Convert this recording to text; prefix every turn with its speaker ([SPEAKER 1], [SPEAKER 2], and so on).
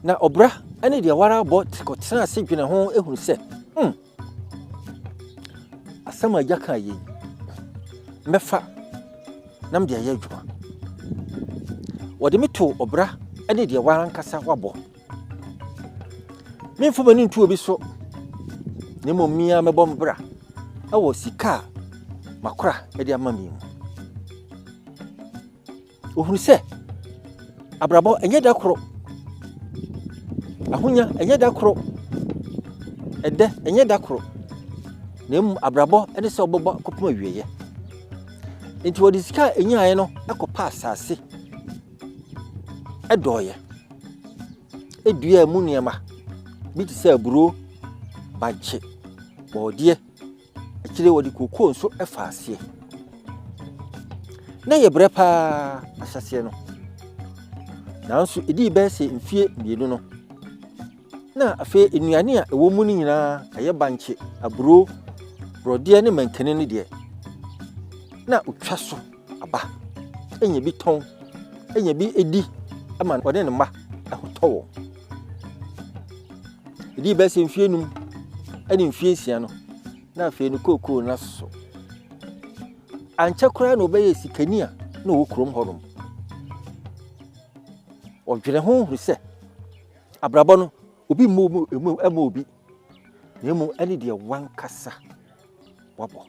[SPEAKER 1] Na ɔbra ne deɛ wara abɔ kɔtena ase dwene ho hunu sɛ, hmm, asɛm a agya kaa yɛ yi, mɛfa na mede ayɛ adwuma. Wɔde me too ɔbra ne deɛ wara ankasa wabɔ. Memfa m'ani nto obi so, na mmom me ara mɛbɔ me bra wɔ sika a makora de ama me mu. Ohunu sɛ abrabɔ ɛnyɛ da koro, ahonya ɛnyɛ da koro, ɛdɛ ɛnyɛ da koro, na mmom abrabɔ ne sɛ wobɛbɔ kɔpem awieeɛ. Nti wɔde sika a ɛnyaeɛ no kɔpa asase dɔeɛ, duaa mu nneɛma bi te sɛ aburo, bankye, borɔdeɛ. Akyire wɔde kookoo nso faa aseɛ. Na ɛyɛ berɛ paa ahyɛaseɛ no. Nanso ɛdii bɛyɛ sɛ mfeɛ mmienu no, na afei nnuane a ɛwɔ mu no nyinaa, ɛyɛ bankye, aburo, borɔdeɛ ne mankani no deɛ, na ɔtwa so aba, nya bi tɔn, nya bi di ma ɔne ne mma ho tɔ wɔn. Ɛdii bɛyɛ sɛ mfeɛ num ne mfeɛ nsia no, na afei no kookoo no aso. Ankyɛ koraa na ɔbɛyɛɛ sikani a na ɔwɔ kurom hɔnom. Ɔdwene ho hunu sɛ abrabɔ no, obi mmɔ mu mma obi, na mmom ɛne deɛ wankasa wabɔ.